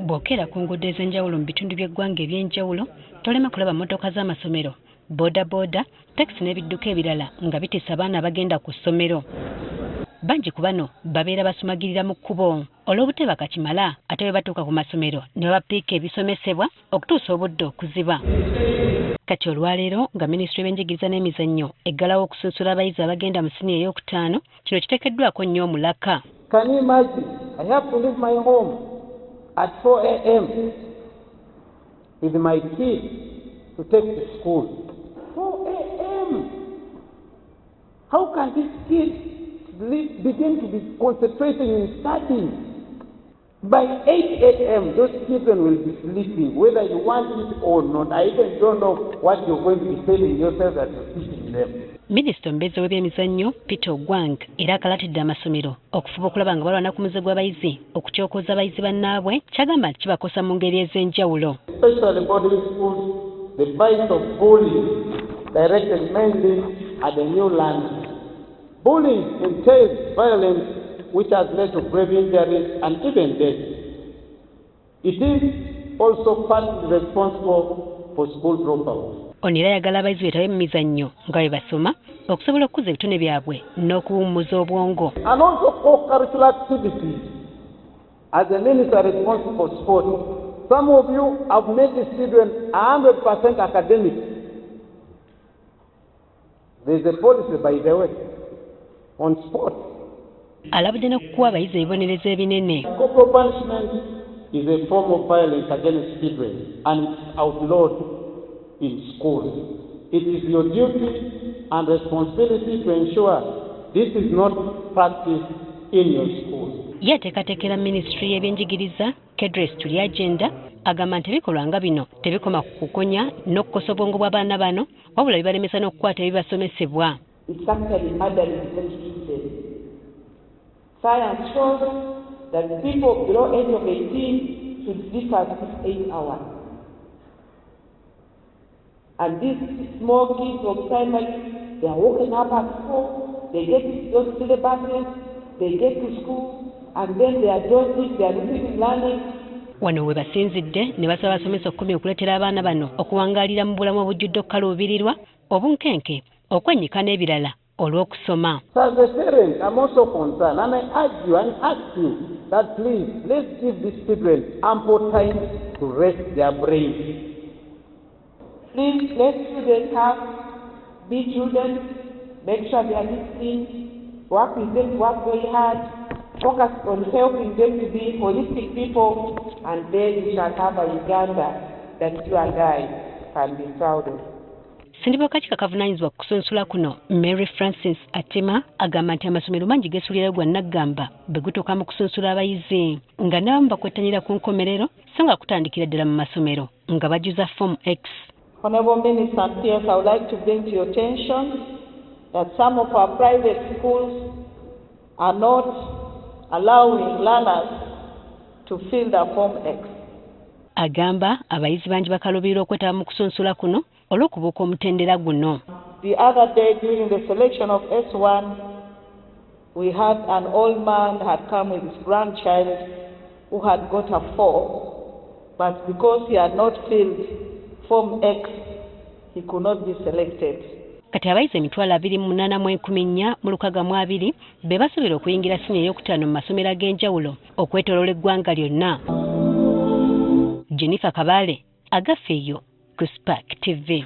Bw'okeera ku nguudo ez'enjawulo mu bitundu by'eggwanga eby'enjawulo, tolema kulaba mmotoka z'amasomero, boodabooda, takisi n'ebidduka ebirala nga bitisse abaana abagenda ku ssomero. Bangi ku bano babeera basumagirira mu kkubo olw'obuteebaka kimala ate bwe batuuka ku masomero ne babapiika ebisomesebwa okutuusa obudde okuziba. Kati olwaleero nga minisitule y'ebyenjigiriza n'emizannyo eggalawo okusunsula abayizi abagenda mu siniya ey'okutaano, kino kiteekeddwako nnyo omulaka. Can you imagine? I have to leave my home at 4 a.m. with my kids to take to school. 4 a.m. How can these kids begin to be concentrating in studying? By 8 a.m., those children will be sleeping, whether you want it or not. I even don't know what you're going to be telling yourself that you're teaching them. Minisita omubeezi w'ebyemizannyo Peter Ogwang era akalatidde amasomero okufuba okulaba nga balwana ku muze gw'abayizi okukyokooza abayizi bannaabwe, kyagamba nti kibakosa mu ngeri ez'enjawulo. Especially boarding schools, the vice of bullying directed mainly at the new learners. Bullying entails violence which has led to grave injuries and even death. It is also partly responsible for school dropouts. Ono era ayagala abayizi beetabe mu mizannyo nga bwe basoma okusobola okukuza ebitone byabwe n'okuwummuza obwongo. And also co-curricular activities. As a minister responsible for sport, some of you have made the children 100% academic. There's a policy, by the way, on sport. Alabudde n'okukuwa abayizi ebibonerezo ebinene. Corporal punishment is a form of violence against children and it's outlawed in schools. It is your duty and responsibility to ensure this is not practiced in your school. Ye ateekateekera minisitule y'ebyenjigiriza, Kedrace Turyagyenda, agamba nti ebikolwa nga bino tebikoma ku kukonya n'okukosa obwongo bw'abaana bano, wabula bibalemesa n'okukwata ebibasomesebwa. It's actually murdering those children. Science shows that people below age of 18 should sleep at least 8 hours. And these small kids of primary, they are woken up at 4, they get those syllabuses, they get to school, and then they are dozing, they are not even learning. Wano we basinzidde ne basaba abasomesa okukomya okuleetera abaana bano okuwangaalira mu bulamu obujjudde okukaluubirirwa, obunkenke, okwennyika n'ebirala olw'okusoma. So as a parent, I'm also concerned, and I urge you and ask you that please, let's give these children ample time to rest their brains. Please let children have, be children, make sure they are disciplined, work with them, work very hard, focus on helping them to be holistic people, and then we shall have a Uganda that you and I can be proud of. Ssentebe w'akakiiko akavunaanyizibwa ku kusunsula kuno, Mary Francis Atima, agamba nti amasomero mangi geesuulirayo gwa nnaggamba bwe gutuuka mu kusunsula abayizi, nga n'abamu bakwettanira ku nkomerero, so nga kutandikira ddala mu masomero nga bajjuza Form X. Honorable Minister and PS, I would like to bring to your attention that some of our private schools are not allowing learners to fill the Form X. Agamba abayizi bangi bakaluubirira okwetaba mu kusunsula kuno olw'okubuuka omutendera guno. The other day during the selection of S1, we had an old man had come with his grandchild who had got a 4, but because he had not filled Form X, he could not be selected. Kati abayizi 28,462 be basuubira okuyingira siniya ey'okutaano mu masomero ag'enjawulo okwetooloola eggwanga lyonna. Jennifer Kabale, Agafeeyo, ku Spark TV.